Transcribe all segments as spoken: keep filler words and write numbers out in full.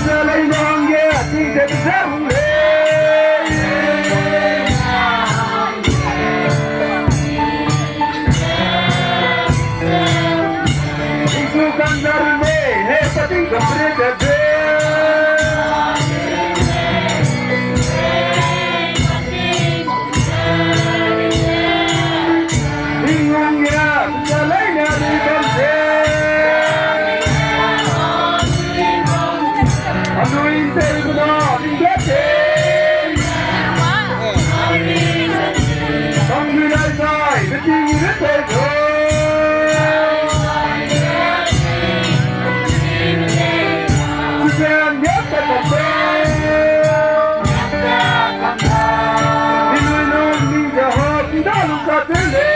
Sa lei na hangge, ting ze ze hung lei. Tingchu kangza run lei, hei pa tingkum pere ze ze. Tingwang ya, sa lei na ri bam ze. Anui ntei guna, ning ge tei. Tang dui lai zai, beting ni de tei zo. Susan ya ta ta tei. Minui lung ning ze hap, nda lung sa tei lei.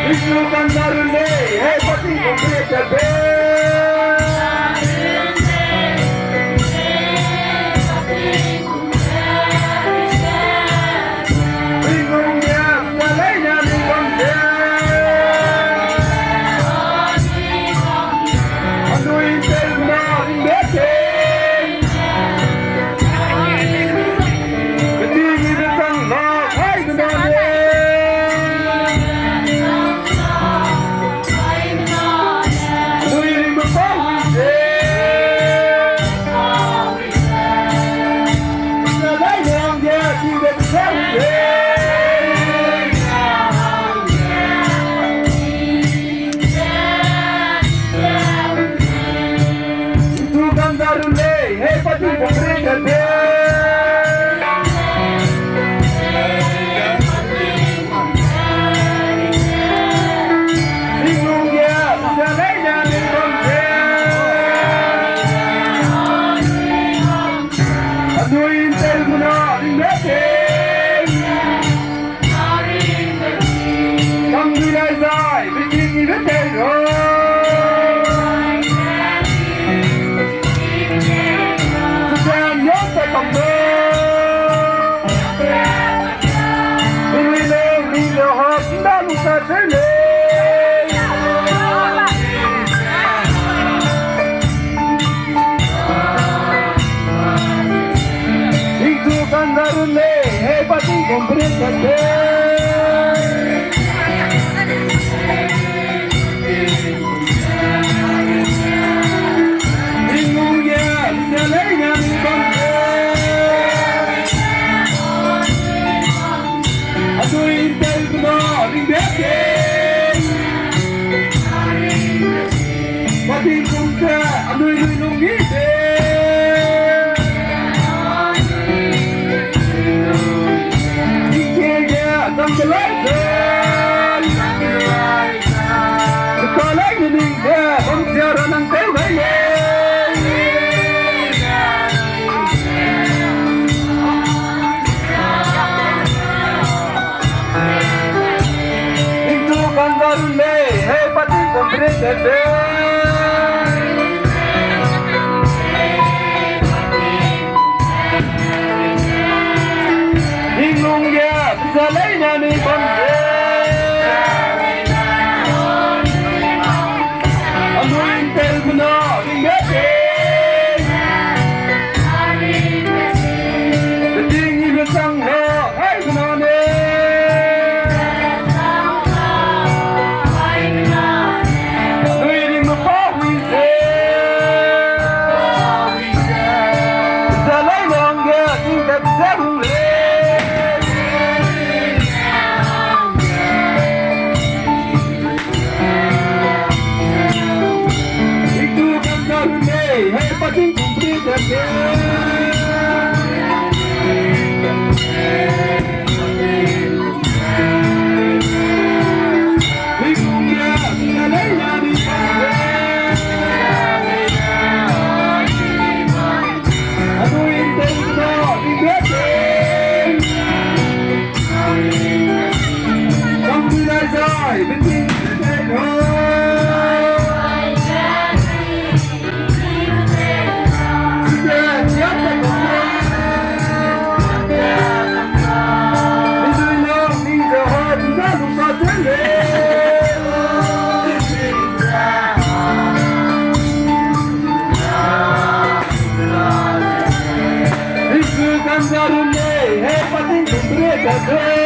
Tingchu kangza run lei, hei pa tingkum pere ze ze. Tingwang ya, sa lei na ri bam ze. Anui ntei guna, ning ge tei. Beting ni de tang la, hai guna lei. Anui ringbe pa hui ze. Sa lei na hangge, ting ze ze hung lei. Tingchu kangza run lei, hei pa tingkum pere ze ze. Tingwang ya, sa lei na ri bam ze. Anui ntei guna, ning ge tei. Tang dui lai zai, beting ni de tei zo. Susan ya ta kam lo. Minui lung ning ze hap, nda lung sa tei lei. Tingchu kangza run lei, hei pa tingkum pere ze ze. Tingwang ya, sa lei na ri bam ze. Anui ntei guna, ning ge tei. Pa tingkum ze, anui lui lung ni ze. Tingke ge, dam de lai ze. Ka lei ni ning ze, bam zia ra nang teu lai lei. Tingchu kangza run lei, hei pa tingkum pere ze ze. Tingwang ya, sa lei na ri bam ze. Anui ntei guna, ning ge tei. Beting ni de tang la, hai guna lei. Anui ringbe pa hui ze. Sa lei na hangge, ting ze ze hung lei. Tingchu kangza run lei, hei pa tingkum pere ze ze. Jisu kangga run lei, he pating tum pere tat de.